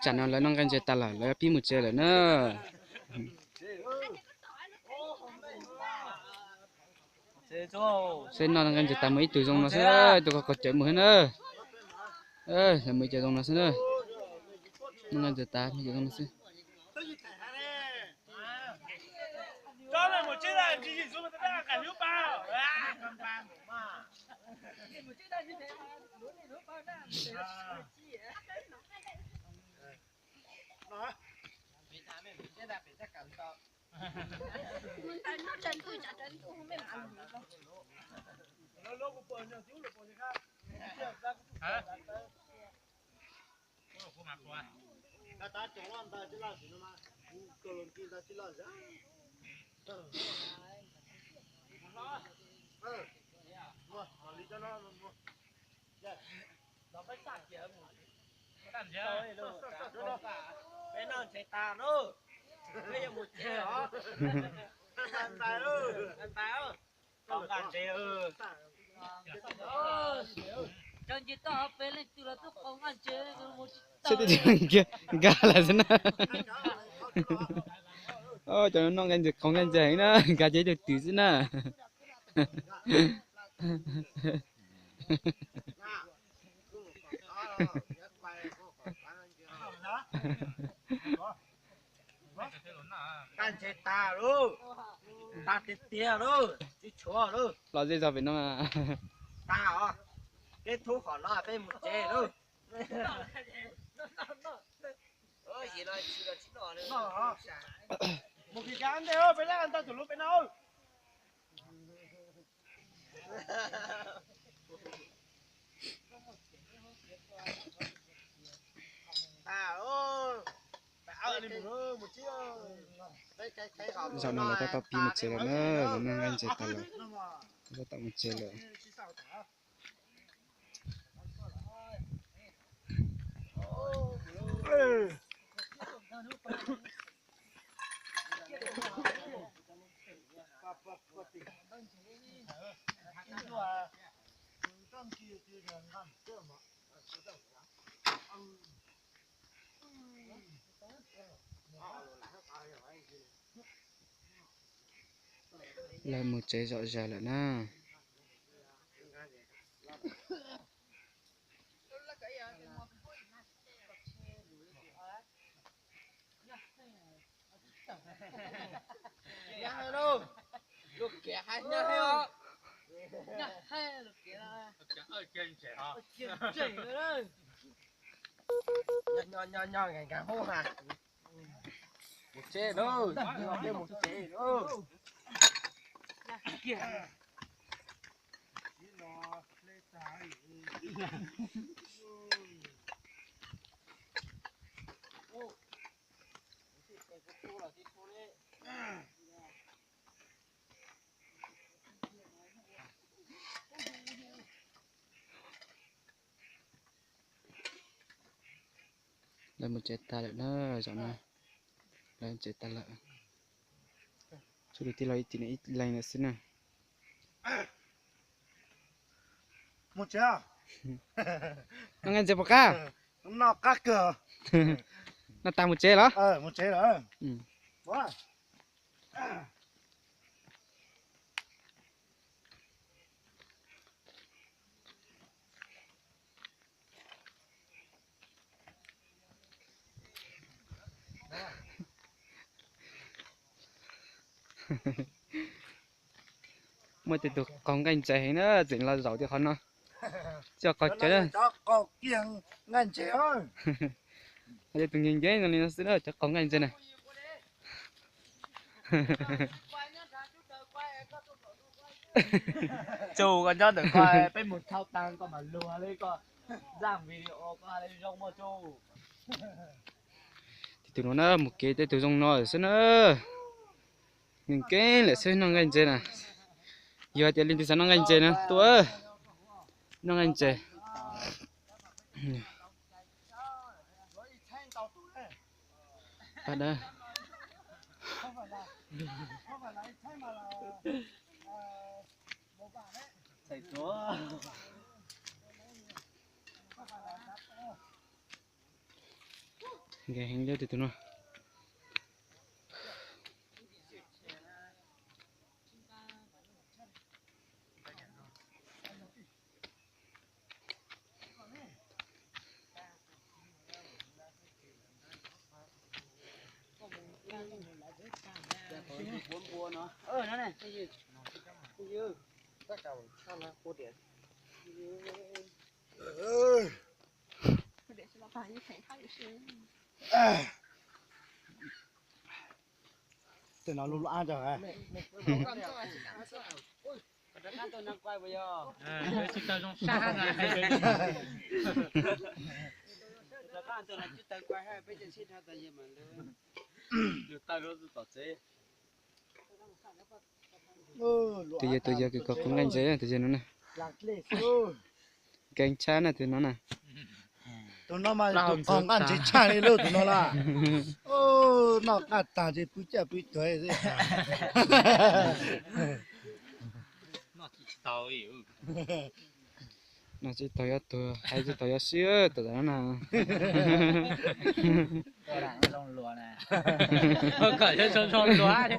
Tsam no lawv noj nqaij ntses tas lawm, lawv pib mus tsev lawm na. Saib noj nqaij ntses tas mus ib tug zoo no xwb, ib tug qaug cawv mus xwb na. Lawv mus ib co zoo no xwb na. Noj nqaij ntses tas mus ib co zoo no xwb. Peb noj ntses tas lauj, peb yuav mus tsev os. Nkag lawm xwb na. Cov noj nqaij ntses qaug nqaij ntses heev na, nkag ces ib tug twm xwb na. Nqaij ntses tas lauj, tas tiag tiag lauj, tsis tshuav lauj. Los zej zog pem no. Tas os, kết thúc qhov no peb mus tsev lauj. Mus kis kab ntej, peb lab ntawd tus lub peb no. Zaum no lawv tab tom pib mus tsev lawm na, lawv noj nqaij ntses tas lawm, tab tom mus tsev lawm. Lawv mus tsev zom zaws lawm na. Mus tsev lauj, mus tsev lauj. Lawv mus tsev tas lawm na, zaum no lawv tsev tas lawm. Tsuas tij laug ib tug ib leeg lawm xwb na. Mus tsev. Noj nqaij ntses puas qab? Noj qab kawg. Noj tas mus tsev los? Mus tsev lawm. Muaj tej tug qaug nqaij ntses heev na, tseem los zaum tej qhov no. Coj qaug cawv na. Tej tug nkees nkees no li no xwb na, cov qaug nqaij ntses na. Tsuj, koj nyob ntawm ko, peb mus thauj taag koj mam luag li, koj zaj video koj hais li zoo mog tsuj. Tej tug no na mus kev tej tug zoo no xwb na. Nkees nkees lawm xwb noj nqaij ntses na. Yog hais tias leej twg xav noj nqaij ntses na tuaj noj nqaij ntses. Nkees heev li tus no. Tej no lub lub ab ntag. Tus yawg, tus yawg kws kov qhov nqaij ntses, tus yawg no na. Nkees tshaj na tus no na. Tus no mas tus qhov nqaij ntses tshaj li lauj tus no las. Noj qab tag ces pw caj pw cuag xwb. Noj tsis tau yuav tuag, hais tsis tau yuav swb tus no na. Kom yuav zoo zoo luag.